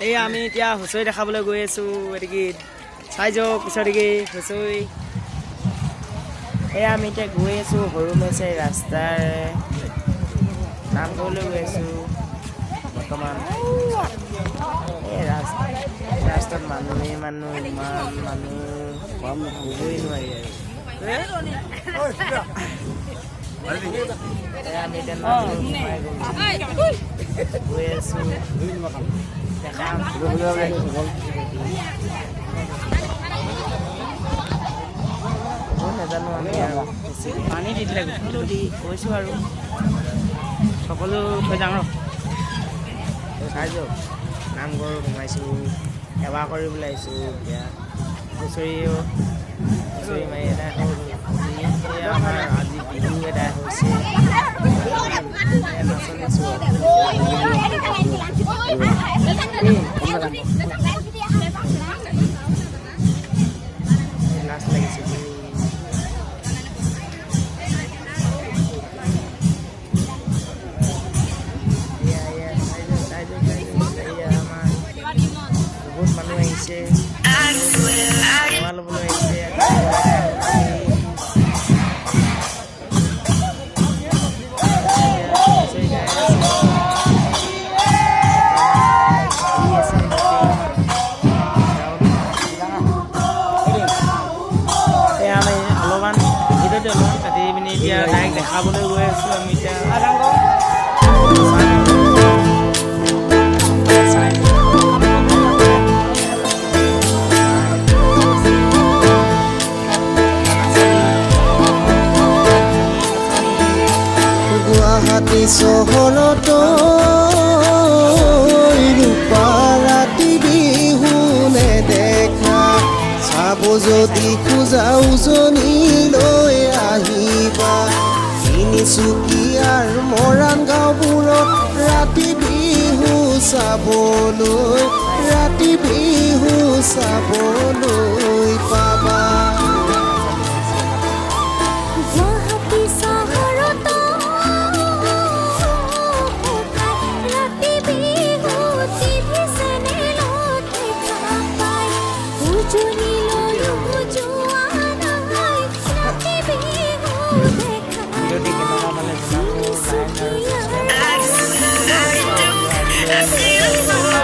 এই আমি এতিয়া হুঁচৰি দেখাবলৈ গৈ আছোঁ। এদিকে চাই যাওক, পিছত এদিকে হুঁচৰি। এয়া আমি এতিয়া গৈ আছোঁ সৰু মেচাই ৰাস্তাৰে নামঘৰলৈ গৈ আছোঁ বৰ্তমান। এই ৰাস্তাত মানুহে মানুহ, ইমান মানুহ, ক'বই নোৱাৰি আৰু। এয়া আমি এতিয়া নামঘৰ সোমাই গ'লো, গৈ আছোঁ, দেখাম। ক'ব নাজানো আমি আৰু বেছি। পানী দি দিলে। সকলো দি গৈছোঁ আৰু। সকলো থৈ যাওঁ ৰ। চাই যাওক, নামঘৰ সোমাইছোঁ, সেৱা কৰিবলৈ আহিছোঁ। এতিয়া হুঁচৰিও হুঁচৰি মাৰি এদাই হ'ল আজি। এয়া আমাৰ আজি বিহু এদাই হৈছে। এয়া নাচনিছোঁ আৰু। লাজ লাগিছে দেই। এয়া এয়া চাই যাওক, চাই যাওক, চাই যাওক। এয়া আমাৰ বহুত মানুহ আহিছে, সেৱা ল'বলৈ আহিছে। হুঁচৰি গাই আছে, ঘূৰি আছে গোটেই গাঁৱত। এয়া আমি অলপমান ভিডিঅ'টো অলপমান কাটি পিনি এতিয়া ডাইৰেক্ট দেখাবলৈ গৈ আছোঁ আমি এতিয়া। চাই গুৱাহাটী চহৰত ৰূপা ৰাতি বিহু নেদেখা। চাব যদি খোজা, উজনিলৈ আহিবা। তিনিচুকীয়াৰ মৰাণ গাঁওবোৰত ৰাতি বিহু চাবলৈ, ৰাতি বিহু চাবলৈ পাবা। গুৱাহাটী চহৰত ৰাতি বিহু টিভি চেনেলত দেখা পায়। উজনি